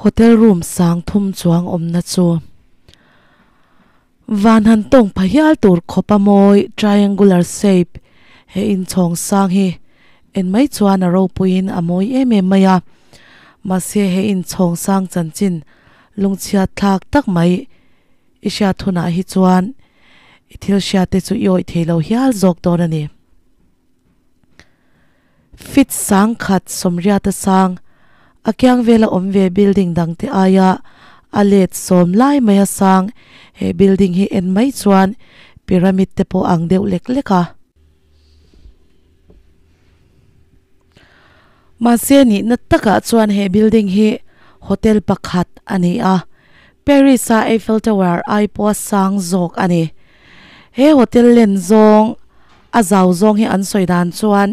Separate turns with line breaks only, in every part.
Hotel room sang thum chuang awmna chu van han tawng pha hial tur khawp a mawi triangular shape he inchhawng sang hi en mai chuan a ropuiin a mawi em em mai a mahse he inchhawng sang chanchin lungchhiat thlak tak mai i hriat hunah hi chuan i thil hriat te chu i awih theilo hial zawk dawn a ni. Feet sangkhat sawmriata sang a kiang vela awm ve building dang te aia a let sawm lai mai a sang he building hi en mai chuan pyramid te pawh ang deuh lek lek a. Mahse nihna takah chuan he building hi hotel pakhat a ni a, Paris a Eiffel Tower ai pawha sang zawk a ni. He hotel len zawng a zau zawng hi an sawi dan chuan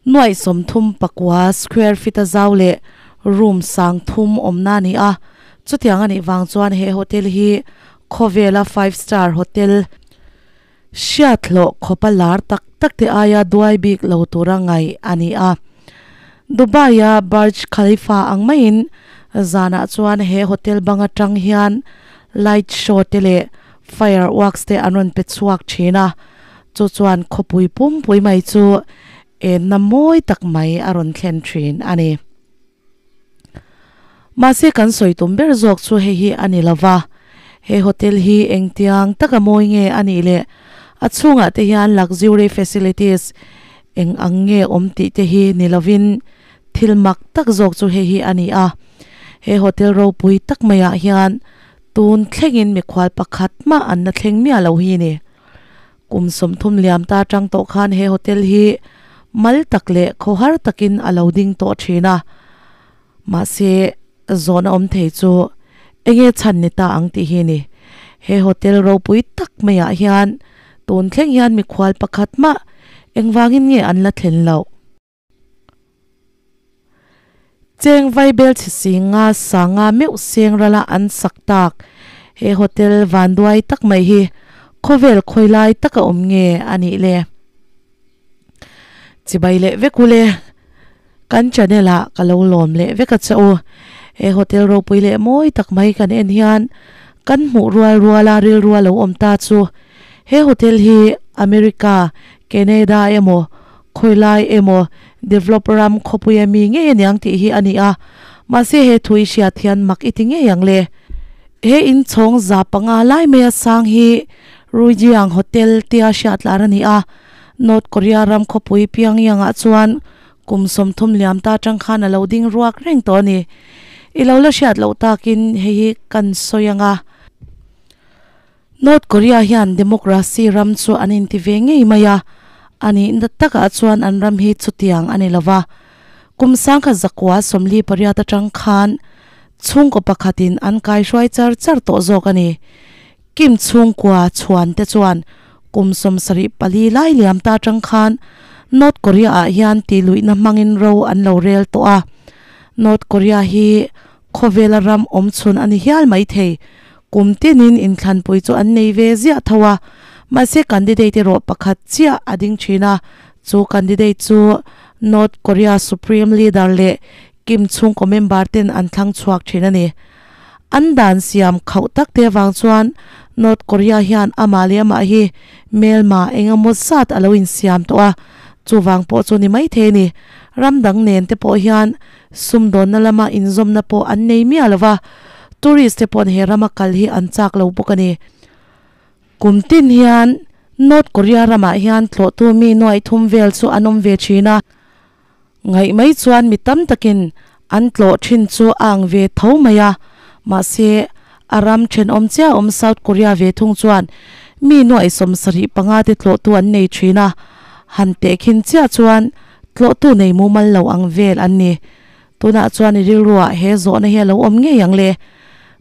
nuaih 34 square feet a zau leh room 3000 awmna a ni a, chutiang a nih vang chuan he hotel hi khawvela five star hotel Hriat hlawh khawpa lar tak tak te aia duai bik lo tura ngaih a ni a. Dubai-a Burj Khalifa ang maiin zanah chuan he hotel bang atang hian light show te leh fireworks te an rawn pe chhuak thin a, chu chuan khawpui pumpui mai chu enna mawi tak mai a rawn thlen thin a ni. Mahse kan sawi tum ber zawk chu hei hi a ni lova, he hotel hi engtiang taka mawi nge a nih leh a chhungah te hian luxury facilities eng ang nge awm tih te hi ni lovin thil mak tak zawk chu hei hi a ni a. He hotel ropui tak maiah hian tun thlengin mikhual pakhat mah an la thleng miah lo hi ni. Kum 30 liam ta tang tawh khan he hotel hi mal tak leh khawhar takin a lo ding tawh thin a, mahse zawhna awm thei chu enge chhan ni ta ang tih hi a ni. He hotel ropui tak maiah hian tun thleng hian mikhual pakhat mah engvangin nge an la thlen loh? Cheng vaibel chhe si nga sanga meuh seng rala an sak tak he hotel vanduai tak mai hi khawvel khawi lai taka awm nge a nih le? Chibai leh vek u le, kan channel ah ka lo lawm leh vek a che u. He hotel ropui leh mawi tak mai kan en hian kan hmuh rual ruala rilru a lo awm ta chu he hotel hi America, Canada emaw Khawilai emaw develop ram khawpui a mi ngei aniang tih hi a ni a, mahse he thu i hriat hian mak i ti ngei ang le. He inchhawng 500 lai maia sang hi Ruijiang Hotel tia hriat lar a ni a, North Korea ram khawpui Pyongyang ah chuan kum 30 liam ta atang khan a lo ding ruak reng tawh a ni. I lo la hriat loh takin hei hi kan sawi ang a. North Korea hian democracy ram chu an inti ve ngei mai a, a nihna takah chuan an ram hi chutiang a ni lo va. Kum 1948 atang khan chhungkaw pakhatin an kaihruai char char tawh zawk a ni. Kim chhungkua chhuan te chuan kum 74 lai liam ta atang khan North Korea ah hian tihluihna hmangin ro an lo rel tawh a. North Korea hi khawvela ram awm chhun a ni hial mai thei. Kum tinin inthlanpui chu an nei ve ziah tho a, mahse candidate erawh pakhat chiah a ding thin a, chu candidate chu North Korea Supreme Leader leh Kim chhungkaw member ten an thlang chhuak thin a ni. An dan siam khauh tak te avang chuan North Korea hian amah leh amah hi hmelma eng emaw zat a lo insiam tawh a, chuvang pawh chu ni maithei a ni. Ram dang nen te pawh hian Sumdawnna lama inzawmna pawh an nei miah lo va, tourist te paw'n he rama kal hi an chak lo bawk a ni. Kum tin hian North Korea ramah hian tlawhtu mi nuaih thum vel chu an awm ve thin a, ngaih mai chuan mi tam takin an tlawh thin chu a ang ve tho mai a, mahse a ram thenawm chiah awm South Korea ve thung chuan mi nuaih 75 te tlawhtu an nei thin a, han tehkhin chiah chuan Tlawhtu nei mumal lo ang vel an ni. Tunah chuan i rilruah he zawhna hi a lo awm ngei ang le.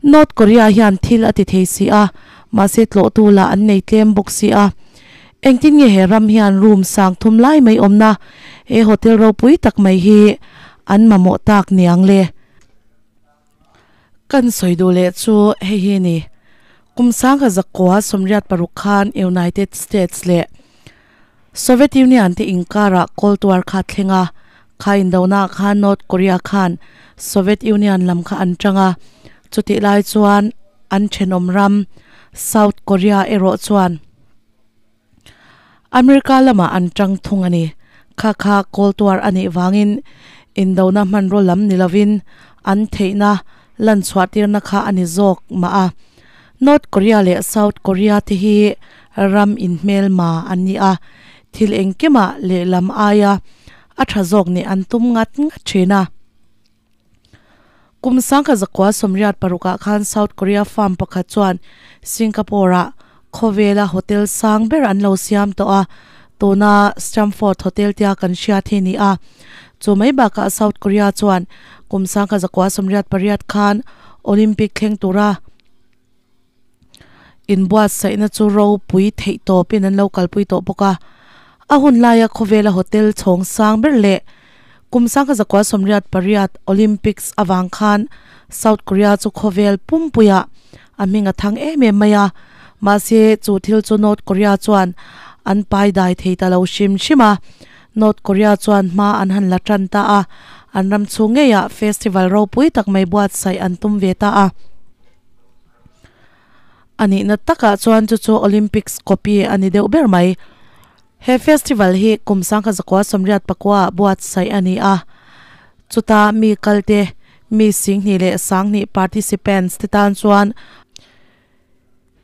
North Korea hian thil a ti thei si a, mahse tlawhtu lah an nei tlem bawk si a. Engtin nge he ram hian room 3000 lai mai awmna he hotel ropui tak mai hi an mamawh tak niang le? Kan sawi duh leh chu hei hi a ni. Kum 1986 khan United States leh Soviet Union te inkarah Cold War kha thleng a, Kha indona khan North Korea khan Soviet Union lam kha an tang a, chutih lai chuan an thenawm ram South Korea erawh chuan America lamah an tang thung a ni. Kha kha Cold War a nih vangin indona hmanraw lam ni lovin an theihna lan chhuah tirna kha a ni zawk mah a. North Korea leh South Korea te hi ram inhmelma an ni a, thil engkimah lehlam aia a tha zawk nih an tum ngat ngat thin a. Kum sangkhat zakua sawmriat parukah khan South Korea firm pakhat chuan Singapore-ah khawvela hotel sang ber an lo siam tawh a, tuna Stamford Hotel tia kan hriat hi ni a. Chu mai bakah South Korea chuan kum sangkhat zakua sawmriat pariat khan Olympic thleng tura inbuatsaihna chu ropui theih tawpin an lo kalpui tawh bawk a. A hun laia khawvela hotel chhawng sang ber leh kum sangkhat zakua sawmriat pariat Olympics avang khan South Korea chu khawvel pumpuiah a hming a thang em em mai a. Mahse chu thil chu North Korea chuan an pai dai thei ta lo hrim hrim a. North Korea chuan hma an han la tan ta a, an ram chhung ngeiah festival ropui tak mai buatsaih an tum ve ta a. A nihna takah chuan chu chu Olympics copy a ni deuh ber mai. He festival hi kum sangkhat zakua sawmriat pakua ah buatsaih a ni a. Chuta mi kalte, mi singhnih leh sanghnih participants te tan chuan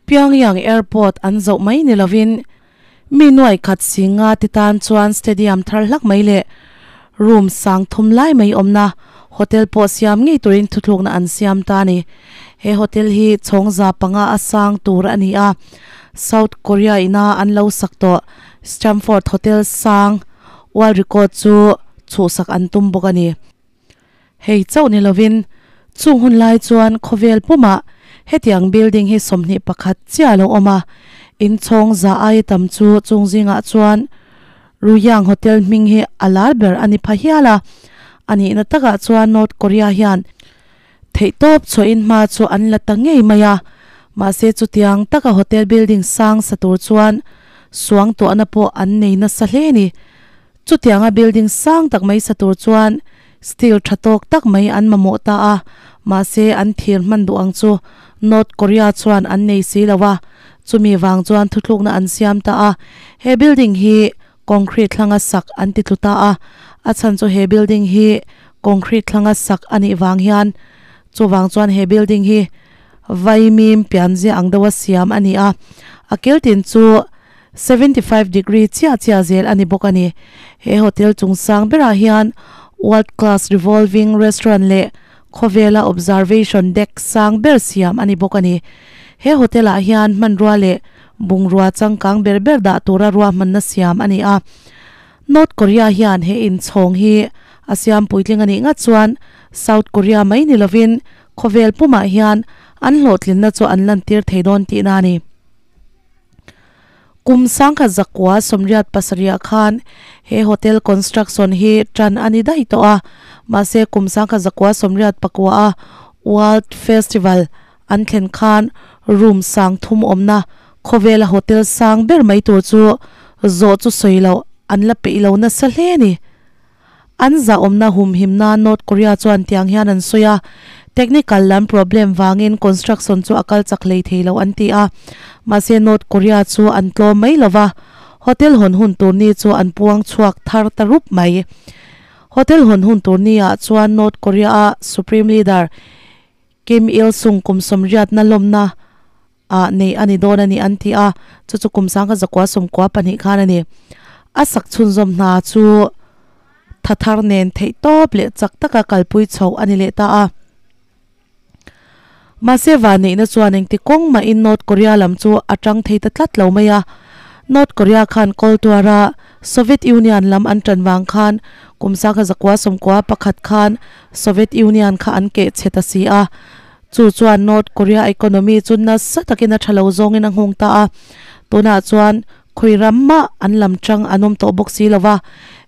Pyongyang Airport an zoh mai ni lovin mi nuai khat singa te tan chuan stadium thar hlak mai leh room sang thum lai mai awmna hotel pawh siam ngei turin thuthlukna an siam ta a ni. He hotel hi chhawngza panga a sang tur a ni a, South Korea ina an lo sak tawh Stamford Hotel sang world record chu chhuhsak an tum bawk a ni. Hei chauh ni lovin chung hun lai chuan khawvel pumah hetiang building hi 21 chiah a lo awm a, inchhawng za aia tam chu chung zingah chuan Ruyang Hotel hming hi a lar ber a ni pha hial a, a nihna takah chuan North Korea hian theihtawp chhuahin hma chu an la ta ngei mai a, mahse chutiang taka hotel building sang sa tur chuan suangtuahna pawh an nei nasa hle a ni. Chutianga building sang tak mai sa tur chuan steel tha tawk tak mai an mamawh ta a, mahse an thir hman duh ang chu North Korea chuan an nei si lo a, chumi vang chuan thuthlukna an siam ta a, he building hi concrete hlanga sak an ti tlu ta a, a chhan chu he building hi concrete hlanga sak a nih vang hian chuvang chuan he building hi vaimim pianzia ang deuha siam a ni a, a kiltin chu 75 degree chiah chiah zel a ni bawk a ni. He hotel chung sang berah hian world class revolving restaurant leh khawvela observation deck sang ber siam a ni bawk a ni. He hotel ah hian hmanrua leh bungrua changkang ber ber dah tura ruahmanna siam a ni a. North Korea hian he inchhawng hi a siam puitling a nih ngat chuan South Korea mai ni lovin khawvel pumah hian an hlawhtlinna chu an lantir thei dawn tihna a ni. Kum sangkhat zakua sawmriat pasarihah khan he hotel construction hi tan a ni daih tawh a, mahse kum sangkhat zakua sawmriat pakua a World Festival an thlen khan room sang thum awmna khawvela hotel sang ber mai tur chu zawh chu sawi loh an la peih lo nasa hle a ni. An zahawmna humhimna North Korea chuan tiang hian an sawi a, technical lam problem vangin construction chu a kal chak hlei thei lo an ti a. Mahse North Korea chu an tlawm mai lo va, hotel hawn hun tur ni chu an puang chhuak thar ta rup mai. Hotel hawn hun tur ni ah chuan North Korea a Supreme Leader Kim Il Sung kum sawmriatna lawmna ah nei a ni dawn a ni an ti a, chu chu kum sangkhat zakua sawmkua pahnih khan a ni. A sak chhunzawm hna chu tha thar nen theih tawp leh chak taka kalpui chho a ni leh ta a. Mahse vanneihna chuan engti kawng mahin North Korea lam chu a tang thei ta tlat lo mai a. North Korea khan Cold War-a Soviet Union lam an tan vang khan kum sangkhat zakua sawmkua pakhat khan Soviet Union kha an keh chhe ta si a. Chu chuan North Korea economy chu nasa takin a tha lo zawngin a nghawng ta a, tunah chuan khawi ram mah an lam tang an awm tawh bawk si lo va,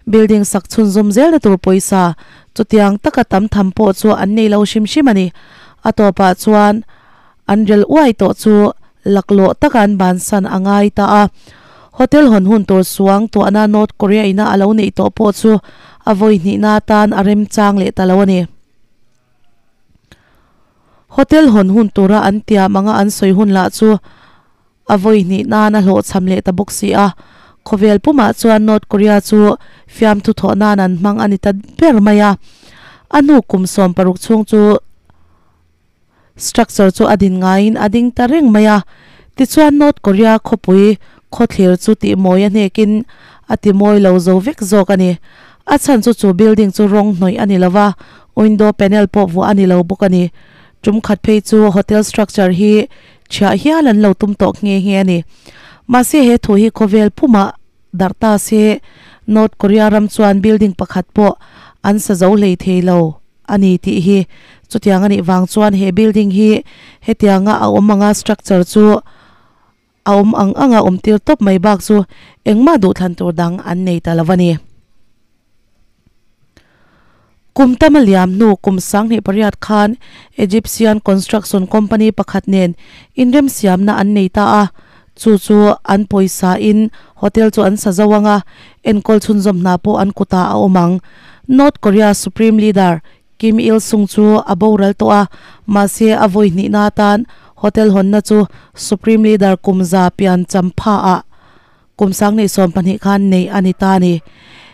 building sak chhunzawm zelna tur pawisa chutiang taka tam tham pawh chu an nei lo hrim hrim a ni. A tawpah chuan an rel uai tawh chu laklawh taka an bansan a ngai ta a, hotel hawn hun tur suang tuahna North Korea ina a lo neih tawh pawh chu a vawi hnihna atan a remchang leh ta lo a ni. Hotel hawn hun tura an tiam anga an sawi hun lah chu a vawi hnih nan a hlawhchham leh ta bawk si a, khawvel pumah chuan North Korea chu fiamthu thawh nan an hmang a ni ta ber mai a, a hnu kum 16 chhung chu structure chu a din ngaiin a ding ta reng mai a, tichuan North Korea khawpui khawthlir chu tihmawi a hnekin a timawi lo zo vek zawk a ni. A chhan chu chu building chu rawng hnawih a ni lo va, window panel pawh vuah a ni lo bawk a ni. Tum khat phei chu hotel structure hi chhiah hial an lo tum tawh nghe nghe a ni. Mahse he thu hi khawvel pumah darh ta se North Korea ram chuan building pakhat pawh an sa zo hlei thei lo a ni tih hi chutiang a nih vang chuan he building hi hetianga a awm anga structure chu a awm ang anga awm tir tawp mai bak chu engmah duhthlan tur dang an nei ta lo a ni. Kum tam a liam hnu kum 2008 khan Egyptian construction company pakhat nen inremsiamna an nei ta a, chu chu an pawisa in hotel chu an sa zo ang a, enkawl chhunzawm hna pawh an kutah a awm ang. North Korea Supreme Leader Kim Il Sung chu a boral tawh a, mahse a vawi hnihna atan hotel hawnna chu Supreme Leader kum za pian champha ah Kum 2020 khan neih a ni ta a ni.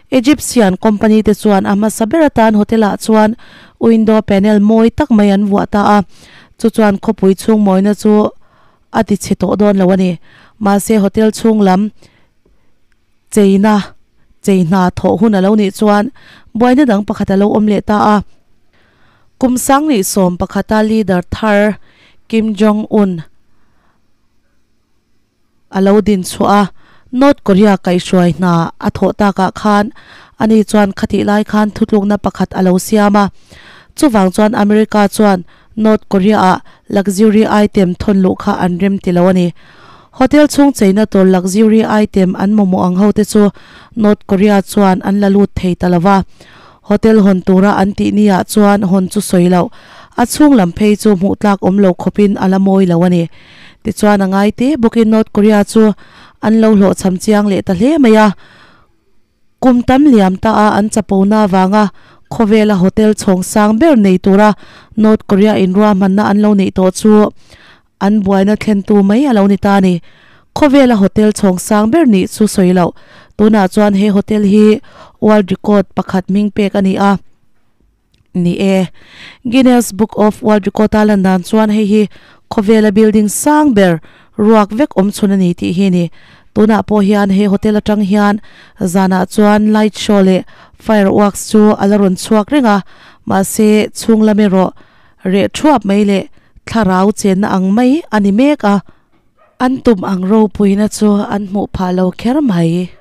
Egyptian company te chuan a hmasa ber atan hotel ah chuan window panel mawi tak mai an vuah ta a, chu chuan khawpui chhung mawina chu a ti chhe tawh dawn lo a ni. Mahse hotel chhung lam cheina chei hna thawh hun a lo nih chuan buaina dang pakhat a lo awm leh ta a. Kum 2011 a leader thar Kim Jong Un, A lo din chhuah a, North Korea kaihhruai hna a thawh takah khan ani chuan khatih lai khan thutlukna pakhat a lo siam a. Chuvang chuan America chuan North Korea-ah luxury item thawn luh kha an rem ti lo a ni. Hotel chhung cheina tur luxury item an mamawh ang hote chu North Korea chuan an la lut thei ta lo va. Hotel hawn tura an tih niah chuan hawn chu sawi loh, a chhung lam phei chu hmuh tlak awm lo khawpin a la mawi lo a ni. Tichuan a ngai te bawkin North Korea chu an lo hlawhchham chiang leh ta hle mai a. Kum tam liam ta a an chapona avanga khawvela hotel chhawng sang ber nei tura North Korea inruahmanna an lo neih tawh chu an buaina thlentu mai a lo ni ta a ni. Khawvela hotel chhawng sang ber nih chu sawi loh. Tunah chuan he hotel hi world record pakhat hming pek a ni a. Ni e. Guinness Book of World Record a lan dan chuan hei hi khawvela building sang ber ruak vek awm chhun a ni tih hi a ni. Tunah pawh hian he hotel atang hian zanah chuan light show leh fireworks chu a la rawn chhuak reng a, mahse chhung lam erawh reh thuap mai leh thlarau chenna ang mai a ni mek a. An tum ang ropuina chu an hmuh phah lo kher mai.